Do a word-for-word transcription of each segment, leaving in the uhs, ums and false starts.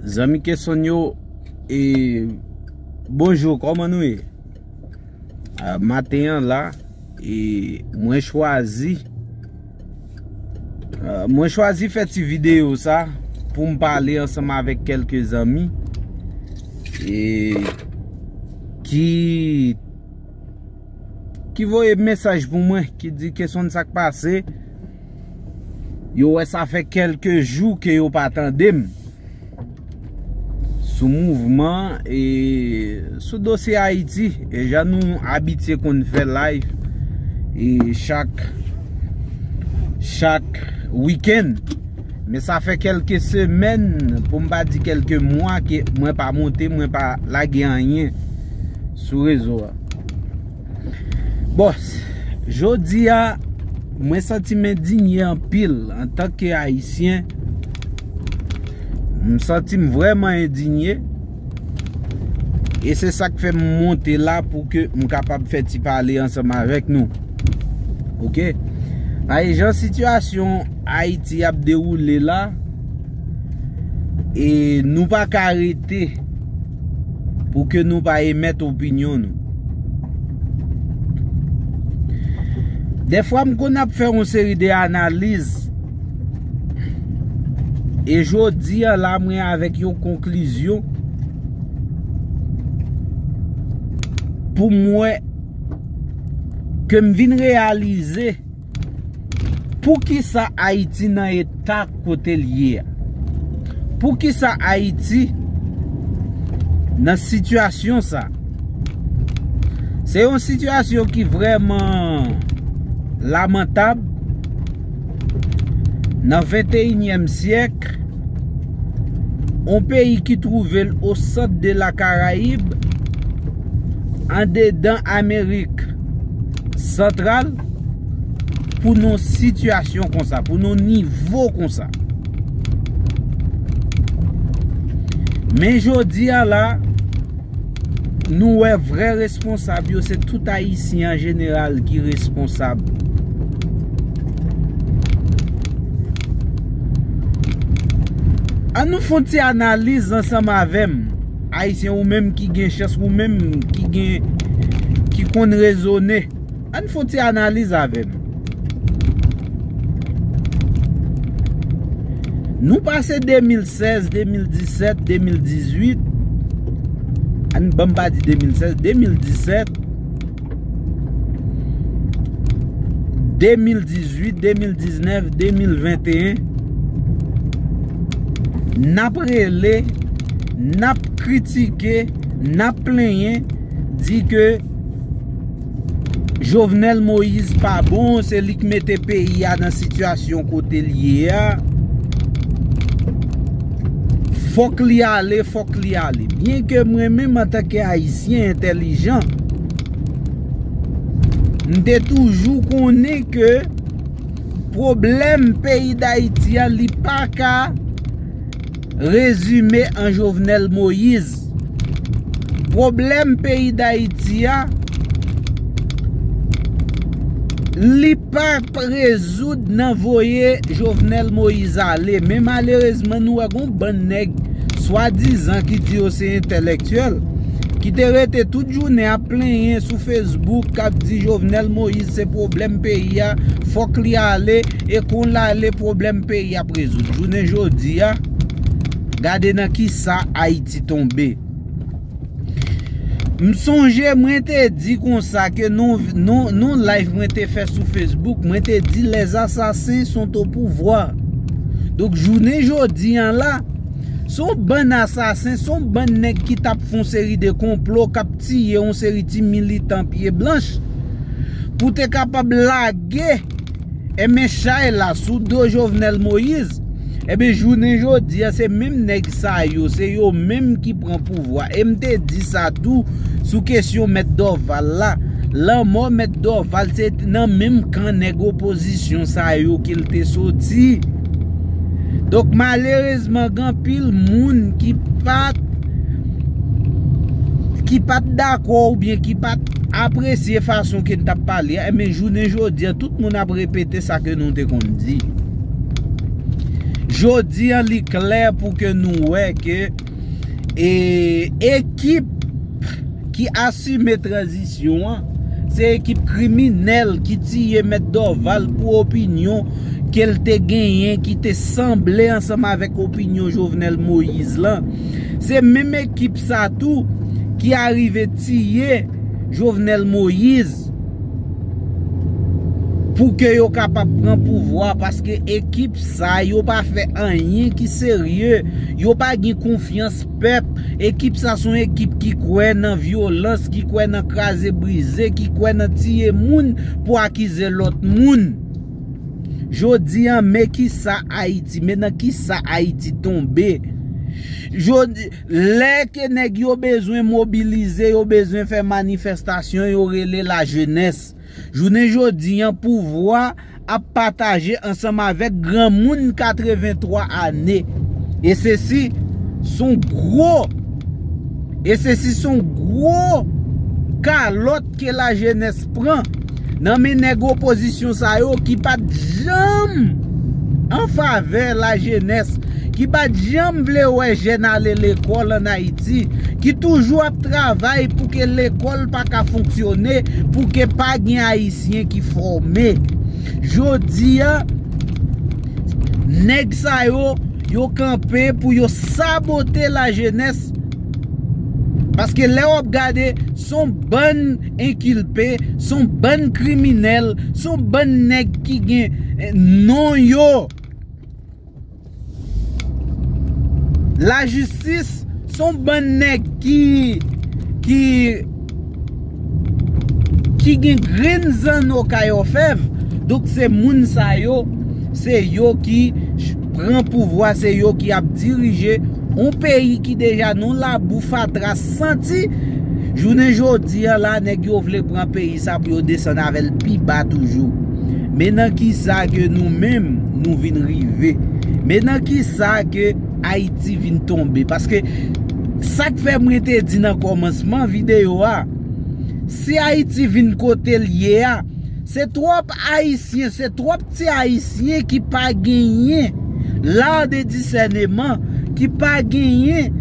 Zanmi Kesonn yo, e, bonjou, kòman nou ye? Ah, maten an la, e, mwen chwazi, ah, mwen chwazi fè ti videyo sa pou m pale ansanm avèk kèlke zanmi, e, ki ki voye mesaj pou mwen, ki di Kesonn sa k pase, yo wè sa fè kèlke jou ke yo pa tande m sou mouvman e sou dosye Ayiti. E jan nou abitye konn fè live e chak, chak wikenn. Men sa fè kèlke semèn, pou m pa di kèlke mwa, ke mwen pa monte, mwen pa lage anyen sou rezo a. Bon, jodi a, mwen santi m endinye anpil antanke Ayisyen. M santi m vrèman endinye. E se sa k fè m monte la pou ke m kapab fè ti pale ansanm avèk nou. Oke? Paske jan sitiyasyon Ayiti ap dewoule la, e nou pa ka rete pou ke nou pa emèt opinyon nou. Dèfwa m konn ap fè yon seri de analiz, e jodi a la mwen avèk yon konklizyon pou m wè ke m vin reyalize poukisa Ayiti nan eta kote l ye a. Poukisa Ayiti nan sitiyasyon sa? Se yon sitiyasyon ki vrèman lamantab nan venteyinyèm syèk, yon peyi ki twouve l o sant de la Karayib, andedan Amerik Santral, pou nou sitiyasyon konsa, pou nou nivo konsa. Men jodi a la, nou wè vrè responsab yo, se tout Ayisyen an jeneral ki responsab. An nou fè yon ti analiz ansanm avè m, Ayisyen, ou menm ki gen chans, ou menm ki gen, ki konn rezone. Ann fè yon ti analiz avè m. Nou pase de mil sèz, de mil disèt, de mil dizuit, ann, ban m pa di de mil sèz, de mil disèt, de mil dizuit, de mil diznèf, de mil venteyen, n ap rele, n ap kritike, n ap plenyen, di ke Jovenel Moïse pa bon, se li k mete peyi a nan sitiyasyon kote l ye a. Fòk li ale, fòk li ale. Byenke mwen menm, antanke Ayisyen entèlijan, m te toujou konnen ke pwoblèm peyi Dayiti a, li pa ka rezime an Jovenel Moïse. Pwoblèm peyi Dayiti a, li pa p-, rezoud nan voye Jovenel Moïse ale. Men malerezman, nou wè gon bann nèg swadizan ki di yo se entèlektyèl, ki te rete tout jounen ap plenyen sou Facebook, k ap di Jovenel Moïse se pwoblèm peyi a, fòk li ale, e kon l ale, pwoblèm peyi a ap rezoud. Jounen jodi a, gade nan kisa Ayiti tonbe. M sonje mwen te di konsa ke non, non, non live mwen te fè sou Facebook, mwen te di les assassins sont au pouvoir. Donk, jounen jodi an la, se yon bann asasen, se yon bann nèg ki t ap fè yon seri de konplo, k ap tiye yon seri ti militan pye blanch, pou te kapab lage, enben, chay la sou do Jovenel Moïse. Enben, jounen jodi a, se menm nèg sa yo, se yo menm ki pran pouvwa. E m te di sa tou sou kesyon Mèt Dorval la. Lanmò Mèt Dorval, se nan menm kan nèg opozisyon sa yo ke l te soti. Donk, malerezman, gen anpil moun ki pa t, ki pa t dakò oubyen ki pa t apresye fason ke n t ap pale a. Men jounen jodi a, tout moun ap repete sa ke nou te konn di. Jodi an, li klè pou ke nou wè ke, e, ekip ki asime tranzisyon an, se ekip kriminèl ki tiye Mèt Dorval pou opinyon ke l te genyen, ki te sanble ansanm avèk opinyon Jovenel Moïse lan. Se menm ekip sa tou ki arive tiye Jovenel Moïse pou ke yo kapab pran pouvwa, paske ekip sa yo pa fè anyen ki serye, yo pa gen konfyans pèp. Ekip sa se yon ekip ki kwè nan vyolans, ki kwè nan kraze brize, ki kwè nan tiye moun pou akize lòt moun. Jodi an, men kisa Ayiti, men nan kisa Ayiti tonbe. Jodi, lè ke nèg yo bezwen mobilize, yo bezwen fè manifestasyon, yo rele lajenès. Jounen jodi an, pouvwa ap pataje ansanm avèk granmoun katrevenntwa ane. E sesi son gwo, e sesi son gwo kalòt ke lajenès pran nan men nèg opozisyon sa yo ki pa t janm an favè lajenès, ki pa t janm vle wè jèn ale lekòl ann Ayiti, ki toujou ap travay pou ke lekòl pa ka fonksyone, pou ke pa gen Ayisyen ki fòme. Jodi a, nèg sa yo, yo kanpe pou yo sabote lajenès. Paske lè w ap gade, se yon bann enkilpe, se yon bann kriminèl, se yon bann nèg ki gen, eh, non yo. Lajistis, se yon bann nèg ki, ki, ki gen grenn zanno kay òfèv. Donk, se moun sa yo, se yo ki ch-, pran pouvwa, se yo ki ap dirije yon peyi ki deja nan labou fatra santi. Jounen jodi an la, nèg yo vle pran peyi sa pou yo desann avè l pi ba toujou. Men nan kisa ke nou menm, nou vin rive. Men nan kisa ke Ayiti vin tonbe. Paske sa k fè mwen te di nan kòmansman videyo a, si Ayiti vin kote l ye a, se twòp Ayisyen, se twòp ti Ayisyen ki pa genyen l'art de discernement, ki pa genyen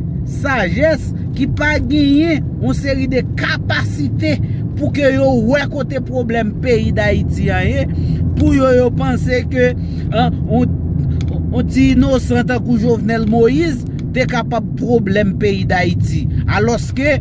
sajès, ki pa genyen yon seri de kapasite pou ke yo wè kote pwoblèm peyi Dayiti an ye, pou yo, yo panse ke, an, on, on ti inosan tankou Jovenel Moïse te kapab pwoblèm peyi Dayiti. Alòske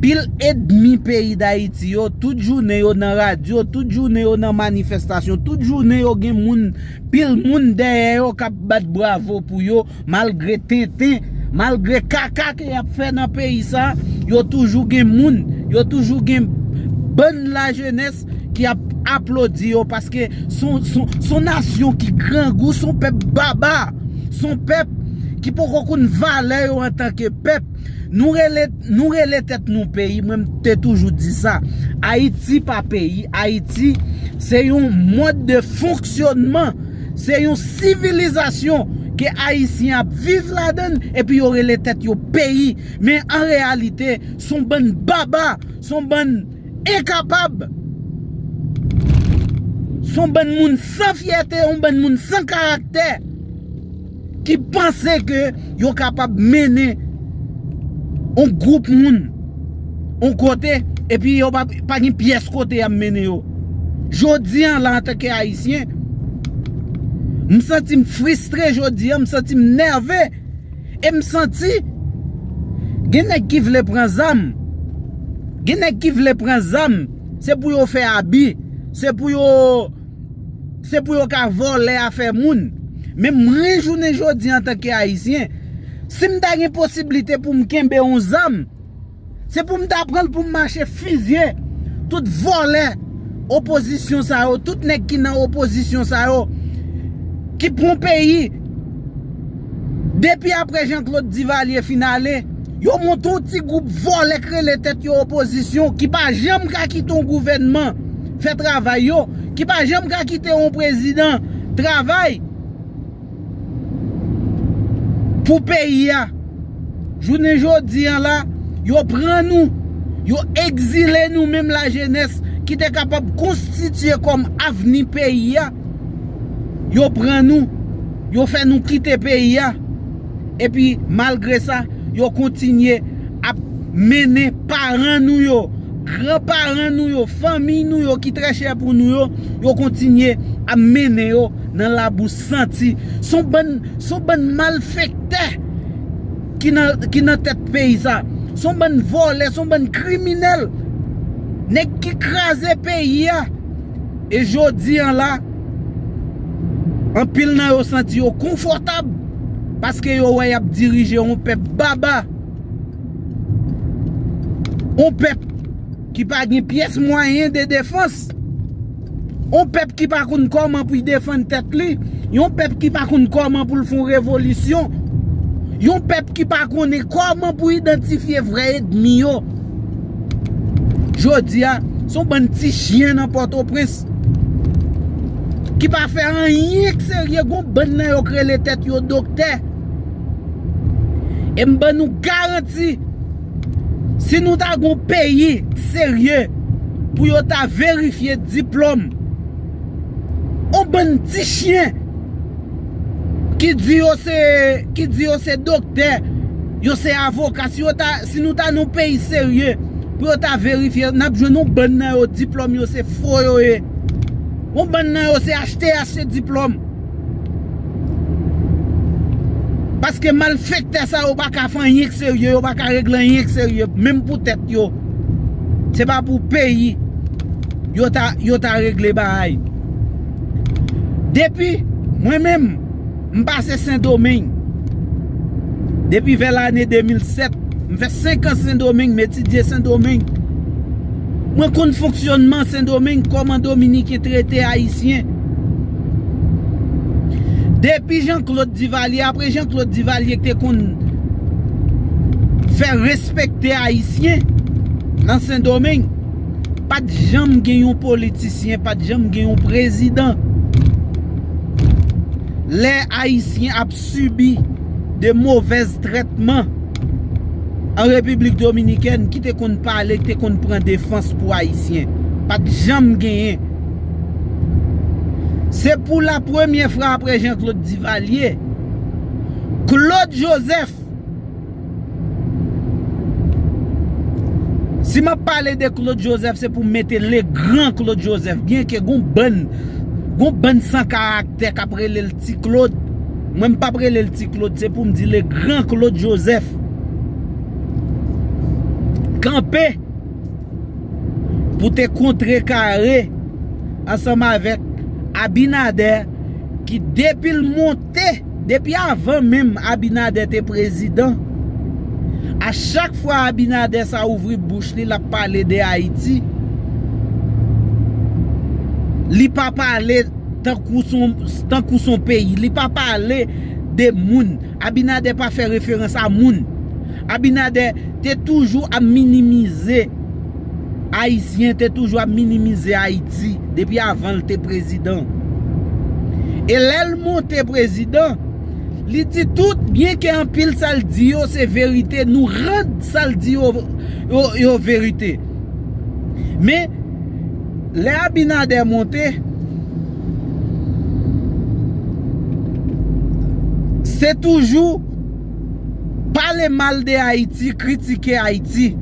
pil ènmi peyi Dayiti yo, tout jounen yo nan radyo, tout jounen yo nan manifestasyon, tout jounen yo gen moun, pil moun dèyè yo k ap bat bravo pou yo, malgre tenten, malgre kaka ke y ap fè nan peyi sa, yo toujou gen moun, yo toujou gen bann lajenès ki ap aplodi yo, paske se yon, se yon, se yon nasyon ki grangou, se yon pèp baba, se yon pèp ki poko konn valè yo antanke pèp. Nou rele, nou rele tèt nou peyi, mwen m te toujou di sa. Ayiti pa peyi, Ayiti se yon mòd de fonksyònman, se yon sivilizasyon ke Ayisyen ap viv ladann, epi yo rele tèt yo peyi. Men an reyalite, se yon bann baba, se yon bann enkapab, se yon bann moun san fyète, yon bann moun san karaktè, ki panse ke yo kapab mennen yon gwoup moun yon kote, epi yo pa, pa gen pyès kote y ap mennen yo. Jodi an la, antanke Ayisyen, m santi m fristre jodi an, m santi m nève, e m santi gen nèg ki vle pran zam. Gen nèg ki vle pran zam, se pou yo fè abi, se pou yo, se pou yo ka vòlè afè moun. Men mwen, jounen jodi, antanke Ayisyen, si m ta gen posiblite pou m kenbe yon zam, se pou m ta pran l pou m mache fizye tout vòlè opozisyon sa yo, tout nèg ki nan opozisyon sa yo, ki pran peyi depi apre Jean Claude Duvalier fin ale, yo monte yon ti gwoup vòlè k rele tèt yo opozisyon, ki pa janm ka kite yon gouvènman fè travay yo, ki pa janm ka kite yon prezidan travay pou peyi a. Jounen jodi an la, yo pran nou, yo egzile nou menm lajenès ki te kapab konstitye kòm avni peyi a. Yo pran nou Yo fè nou kite peyi a. Epi, malgre sa, yo kontinye ap mennen paran nou yo, granparan nou yo, fanmiy nou yo ki trè chè pou nou yo, yo kontinye ap mennen yo nan labou santi. Se yon bann, se yon bann malfektè ki nan, ki nan tèt peyi sa. Se yon bann vòlè, se yon bann kriminèl. Nèg ki kraze peyi a. E jodi an la, anpil nan yo santi yo konfòtab paske yo wè y ap dirije yon pèp baba. Yon pèp ki pa gen pyès mwayen de defans. Yon pèp ki pa konn kòman pou l defann tèt li. Yon pèp ki pa konn kòman pou l fè yon revolisyon. Yon pèp ki pa konnen kòman pou idantifye vrè ènmi yo. Jodi a, se yon bann ti chyen nan Pòtoprens ki pa fè anyen k serye. Gon bann nan yo k rele tèt yo doktè. E m ban nou garanti, si nou ta gon peyi serye pou yo ta verifye diplòm, yon bann ti chyen ki di yo se, ki di yo se doktè, yo se avoka, si yo ta, si nou ta nan yon peyi serye pou yo ta verifye, n ap jwenn yon bann nan yo diplòm yo se fo yo ye. Yon bann nan yo se achte, achte diplòm. Paske malfektè sa yo pa ka fè anyen k serye, yo pa ka regle anyen k serye, menm pou tèt yo. Se pa pou peyi yo ta, yo ta regle bagay. Depi mwen menm, m pase Sendomeng. Depi vè lane de mil sèt, m fè senk an Sendomeng, m etidye Sendomeng. Mwen konn fonksyònman Sendomeng, kòman Dominiken trete Ayisyen. Depi Jean-Claude Duvalier, apre Jean-Claude Duvalier te konn fè respekte Ayisyen nan Sendomeng, pa t janm gen yon politisyen, pa t janm gen yon prezidan. Lè Ayisyen ap sibi de movèz trètman an Repiblik Dominikèn, ki te konn pale, ki te konn pran defans pou Ayisyen. Pa t janm genyen. Se pou la premyè fwa apre Jean-Claude Duvalier, Claude Joseph. Si m ap pale de Claude Joseph, se pou m mete le gran Claude Joseph. Byenke gon bann, gon bann san karaktè k ap rele l Ti Claude. Mwen, m p ap rele l Ti Claude, se pou m di le gran Claude Joseph. Kanpe pou te kontrekare ansanm avèk Abinader, ki depi l monte, depi avan menm Abinader te prezidan, a chak fwa Abinader sa ouvri bouch li, l ap pale de Ayiti, li pa pale tankou son, tankou son peyi, li pa pale de moun. Abinader pa fè referans a moun. Abinader te toujou ap minimize Ayisyen, te toujou ap minimize Ayiti depi avan l te prezidan. E lè l monte prezidan, li di tout, byenke anpil sa l di yo se verite, nou rann sa l di yo, yo, yo verite. Men, lè Abinader monte, se toujou pale mal de Ayiti, kritike Ayiti.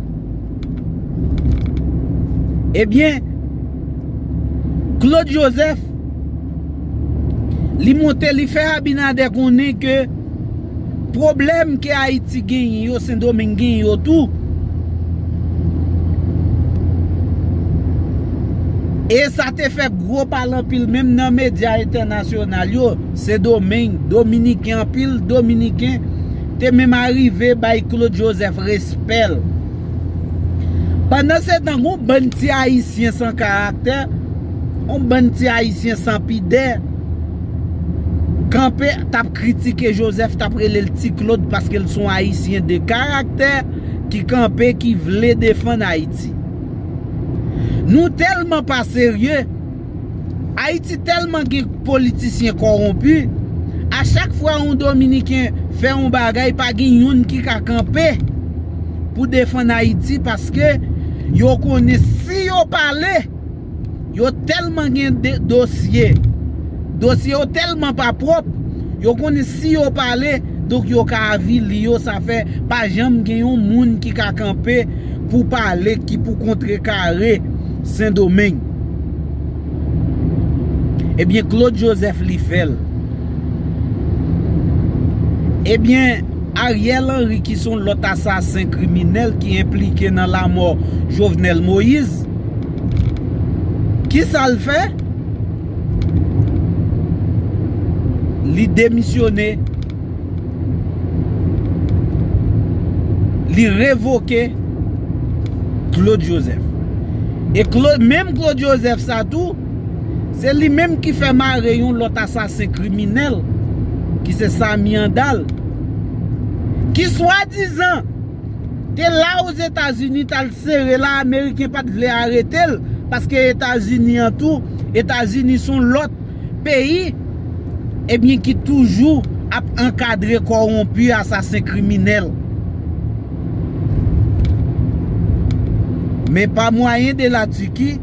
Ebyen, Claude Joseph, li monte, li fè Abinader konnen ke pwoblèm ke Ayiti genyen yo, Sendomeng genyen yo tou. E sa te fè gwo pale anpil, menm nan medya entènasyonal yo, Sendomeng, Dominiken, anpil Dominiken te menm arive bay Claude Joseph respè l. Pandansetan, gon bann ti Ayisyen san karaktè, yon bann ti Ayisyen san pidè, kanpe, t ap kritike Joseph, t ap rele l Ti Claude, paske l se yon Ayisyen de karaktè, ki kanpe, ki vle defann Ayiti. Nou tèlman pa serye, Ayiti tèlman gen politisyen kòwonpi, a chak fwa yon Dominiken fè yon bagay, pa gen youn ki ka kanpe pou defann Ayiti, paske yo konnen si yo pale, yo tèlman gen de, dosye. Dosye yo tèlman pa pwòp, Yo konnen si yo pale, donk yo ka avili yo, sa fè pa janm gen yon moun ki ka kanpe pou pale, ki pou kontrekare Sendomeng. Ebyen, Claude Joseph li fè l. Ebyen, Ariel Henry ki se yon lòt asasen kriminèl ki enplike nan lanmò Jovenel Moïse, kisa l fè? Li demisyone, li revoke Claude Joseph. E Claude, menm Claude Joseph sa tou, se li menm ki fè mare yon lòt asasen kriminèl, ki se Samy Handal, ki swadizan te la Ozetazini, t al sere la, Ameriken pa t vle arete l, paske Etazini an tou, Etazini se yon lòt peyi, ebyen, ki toujou ap ankadre kòwonpi, asasen, kriminèl. Men pa mwayen de la Tiki,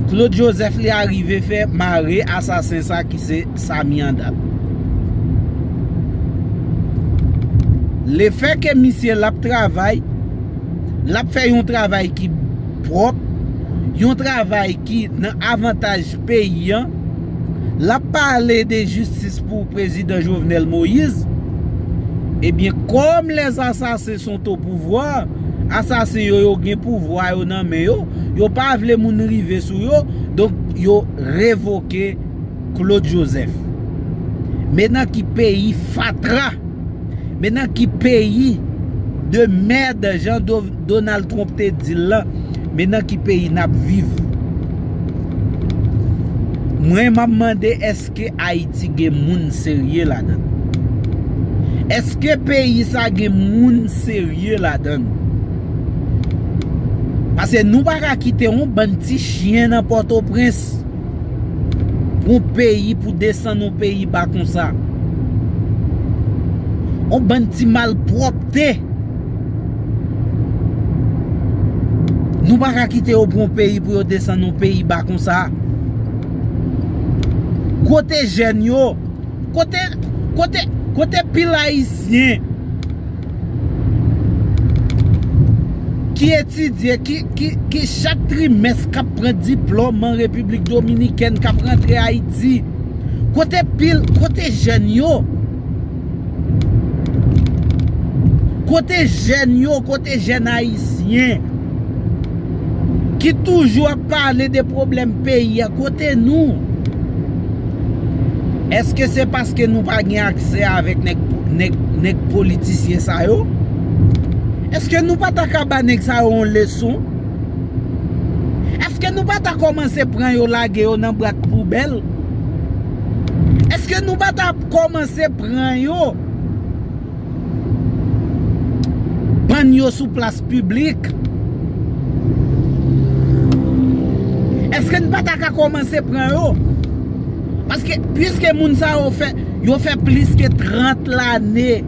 Claude Joseph li arive fè mare asasen sa ki se Samy Handal. Lefè ke misye l ap travay, l ap fè yon travay ki pwòp, yon travay ki nan avantaj peyi an, l ap pale de jistis pou prezidan Jovenel Moïse, ebyen, kòm lèzasasen sont au pouvoir, asasen yo, yo gen pouvwa yo nan men yo, yo pa vle moun rive sou yo, donk yo revoke Claude Joseph. Men nan ki peyi fatra, men nan ki peyi de mèd, jan Do-, Donald Trump te di l lan, men nan ki peyi n ap viv. Mwen, m ap mande, èske Ayiti gen moun serye ladan l? Èske peyi sa gen moun serye ladan l? Paske nou pa ka kite yon bann ti chen nan Pòtoprens pou yon peyi, pou desann yon peyi ba konsa. Yon bann ti malpwòpte. Nou pa ka kite yo pran yon peyi pou yo desann yon peyi ba konsa. Kote jèn yo? Kote, kote, kote pil Ayisyen ki etidye, ki, ki, ki chak trimès k ap pran diplòm an Repiblik Dominikèn, k ap rantre Ayiti? Kote pil, kote jèn yo? Kote jèn yo, kote jèn ayisyen ki toujou ap pale de pwoblèm peyi a, kote nou? Èske se paske nou pa gen aksè avèk nèg, nèg, nèg politisyen sa yo? Èske nou pa ta ka ba nèg sa yo yon leson? Èske nou pa ta kòmanse pran yo lage yo nan bwat poubèl? Èske nou pa ta kòmanse pran yo pann yo sou plas piblik? Èske n pa ta ka kòmanse pran yo? Paske, piske moun sa yo fè, yo fè plis ke trant lane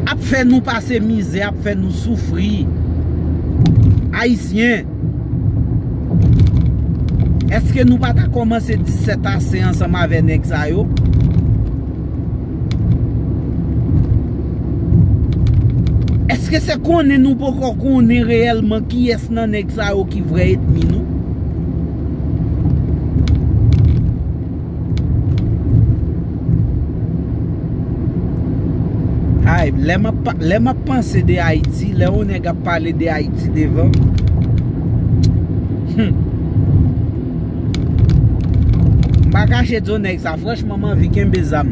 ap fè nou pase mizè, ap fè nou soufri. Ayisyen, èske nou pa ta kòmanse di sèt ase ansanm avè nèg sa yo? Èske se konnen nou poko konnen reyèlman kiyès nan nèg sa yo ki vrè ènmi nou? Ay, lè m ap pa-, lè m ap panse de Ayiti, lè yon nèg ap pale de Ayiti devan, hmm, m pa kache di w nèg sa, franchman, m anvi kenbe zam.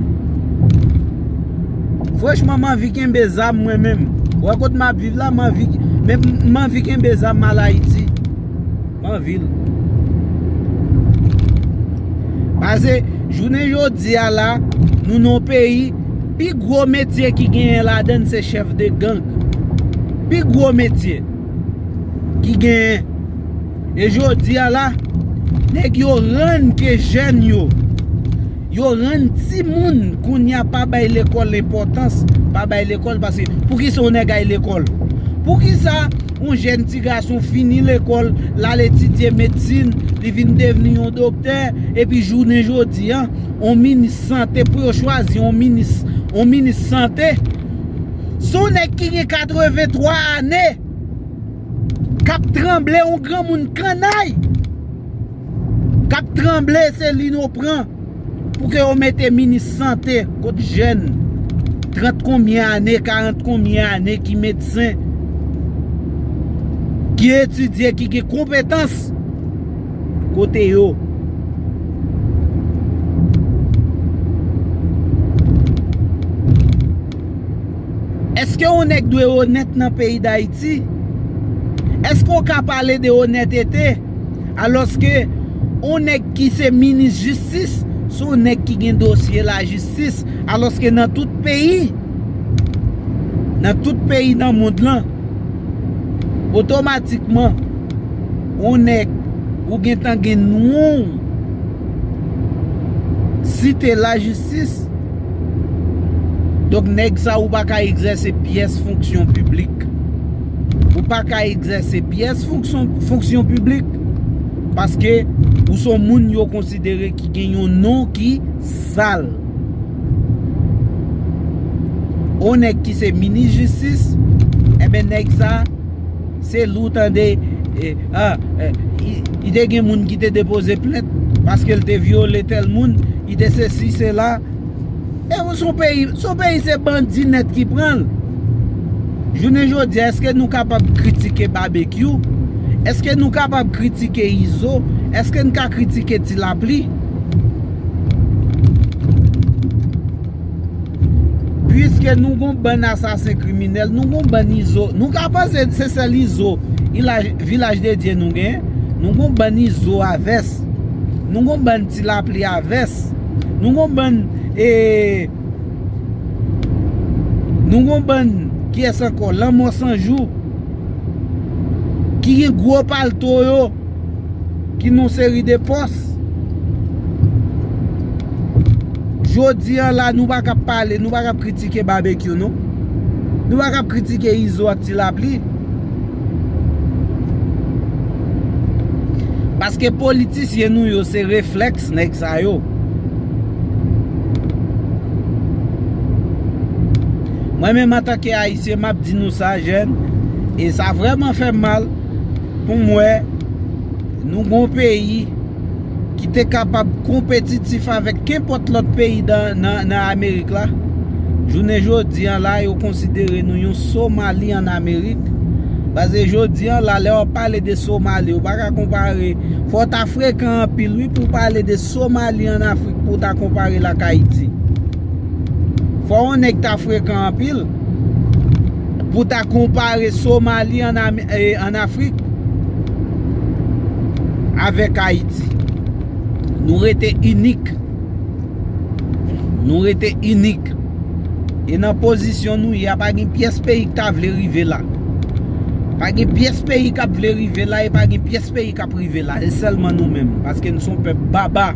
Franchman, m anvi kenbe zam mwen menm. Ou wè kot m ap viv la, m anvi, men m anvi kenbe zam m al Ayiti. M anvi l. Paske, jounen jodi a la, nou nan yon peyi, pi gwo metye ki genyen ladan l se chèf de gang. Pi gwo metye ki genyen. E jodi a la, nèg yo rann ke jèn yo, yo rann timoun kounye a pa bay lekòl enpòtans, pa bay lekòl, paske poukisa yon nèg ay lekòl? Poukisa yon jèn ti gason fini lekòl, l al etidye medsin, li vin devni yon doktè, epi jounen jodi a, yon minis sante, pou yo chwazi yon minis, yon minis sante, se yon nèg ki gen katrevenntwa ane, k ap tranble, yon granmoun kannay, k ap tranble, se li yo pran pou ke yo mete minis sante kot jèn trant konbyen ane, karant konbyen ane ki medsen, ki etidye, ki gen konpetans kote yo. Èske yon nèg dwe onèt nan peyi Dayiti? Èske w ka pale de onètete? Alòske yon nèg ki se minis jistis, se yon nèg ki gen dosye lajistis. Alòske nan tout peyi, nan tout peyi nan mond lan, otomatikman, yon nèg ou gentan gen non w site lajistis, donk nèg sa ou pa ka egzèse pyès fonksyon piblik. Ou pa ka egzèse pyès fonksyon, fonksyon piblik paske ou se yon moun yo konsidere ki gen yon non ki sal. Yon nèg ki se minis jistis, enben nèg sa, se lou tande, e, a, e, i, i te gen moun ki te depoze plent paske l te vyole tèl moun, i te sesi, sela. E se yon peyi, se yon peyi se bandi nèt ki pran l. Jounen jodi a, èske nou kapab kritike Babekyou? Èske nou kapab kritike Izo? Èske n ka kritike Ti Lapli? Piske nou gon bann asasen kriminèl, nou gon bann Izo. Nou ka panse se sèl Izo, ilaj, Vilaj de Dye nou gen. Nou gon bann Izo a vès. Nou gon bann Ti Lapli a vès. Nou gon bann, e, nou gon bann, kiyès ankò? Lanmò San Jou. Ki gen gwo palto yo, ki nan seri de pòs. Jodi a la, nou pa kab pale, nou pa kab kritike Babekyou, non. Nou pa kab kritike Izo ak Ti Lapli. Paske politisyen nou yo, se reflèks nèg sa yo. Mwen menm, antanke Ayisyen, m ap di nou sa, jèn, e sa vrèman fè m mal pou m wè nou gon peyi ki te kapab konpetitif avèk kenpòt lòt peyi dan, nan, nan Amerik la. Jounen jodi a la, yo konsidere nou yon Somali ann Amerik. Paske jodi a la, lè w ap pale de Somali, ou pa ka konpare. Fò w ta frekan anpil, wi, pou w pale de Somali ann Afrik, pou w ta konpare l ak Ayiti. Fò yon nèg ta frekan anpil pou ta konpare Somali ann Am-, e, ann Afrik avèk Ayiti. Nou rete inik. Nou rete inik. E nan pozisyon nou ye a, pa gen pyès peyi ki ta vle rive la. Pa gen pyès peyi k ap vle rive la, e pa gen pyès peyi k ap rive la. E sèlman nou menm, paske nou se yon pèp baba.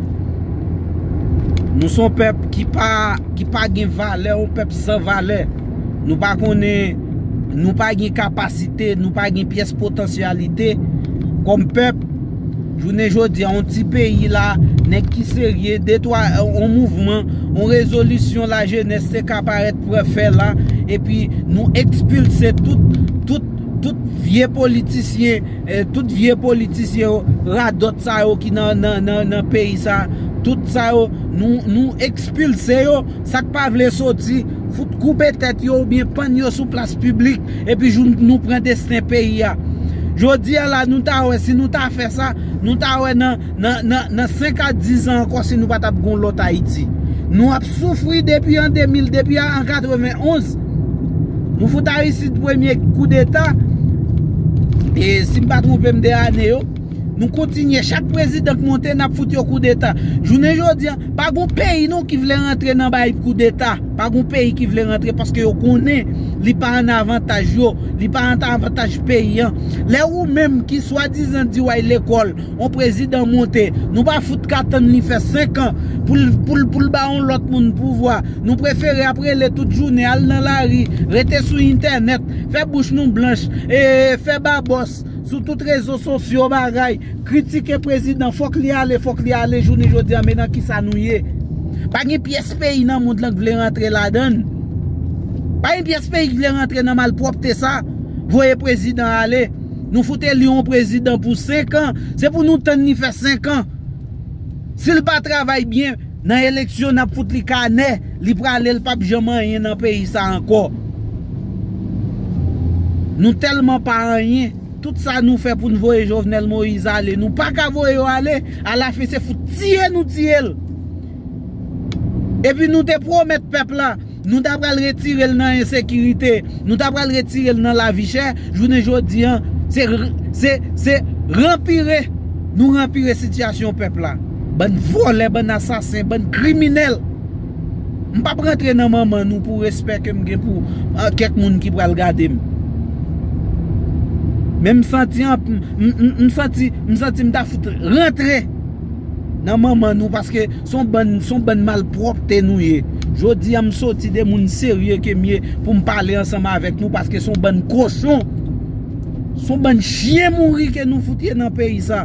Nou se yon pèp ki pa, ki pa gen valè, yon pèp san valè. Nou pa konnen, nou pa gen kapasite, nou pa gen pyès potansyalite kòm pèp. Jounen jodi a, yon ti peyi la, nèg ki serye, de twa, yon mouvman, yon rezolisyon lajenès te ka parèt pran fè la, epi nou ekspilse tout, tout, tout vye politisyen, eh, tout vye politisyen yo, radòt sa yo ki nan, nan, nan, nan peyi sa, tout sa yo, nou, nou ekspilse yo, sa k pa vle soti, fout koupe tèt yo oubyen pann yo sou plas piblik, epi jou nou pran desten peyi a. Jodi a la, nou ta wè, si nou ta fè sa, nou ta wè nan, nan, nan, nan senk a diz an ankò, si nou pa t ap gon lòt Ayiti. Nou ap soufri depi an de mil, depi an katrevenn onz. Nou fout Aristide premye koudeta. E si m pa twonpe m de ane yo, Nou kontinye, chak prezidan k monte, n ap fout yo koudeta. Jounen jodi a, pa gon peyi non ki vle rantre nan bay koudeta. Pa gon peyi ki vle rantre paske yo konnen li pa an avantaj yo, li pa an avantaj peyi an. Lè ou menm ki swadizan di w ay lekòl, on prezidan monte, nou pa fout ka tann li fè senk an pou l, pou l, pou l ba on lòt moun pouvwa. Nou prefere ap rele tout jounen, al nan lari, rete sou entènèt, fè bouch nou blanch, e fè babòs sou tout rezo sosyo bagay, kritike prezidan, fòk li ale, fòk li ale, jounen jodi a, men nan kisa nou ye? Pa gen pyès peyi nan mond lan k vle rantre ladan l. Pa gen pyès peyi k vle rantre nan malpwòpte sa. Voye prezidan ale. Nou fout eli yon prezidan pou senk an. Se pou nou tann li fè senk an. Si l pa travay byen, nan eleksyon, n ap fout li kanè. Li prale, l p ap janm anyen nan peyi sa ankò. Nou tèlman pa anyen. Tout sa nou fè pou n voye Jovenel Moïse ale, nou pa ka voye yo ale. Alafen, se fout tiye nou tiye l. Epi nou te pwomèt pèp la, nou ta pral retire l nan ensekirite, nou ta pral retire l nan lavi chè. Jounen jodi a, se, se, se ranpire, nou ranpire sitiyasyon pèp la. Bann vòlè, bann asasen, bann kriminèl. M p ap rantre nan manman nou pou respè ke m gen pou, ah, kèk moun ki pral gade m. Men m santi, m, m, m, m santi, m santi m ta fout rantre nan manman nou paske s on bann, s on bann malpwòpte nou ye. Jodi a, m soti de moun serye ke m ye pou m pale ansanm avèk nou paske s on bann kochon. S on bann chyen mouri ke nou fout ye nan peyi sa.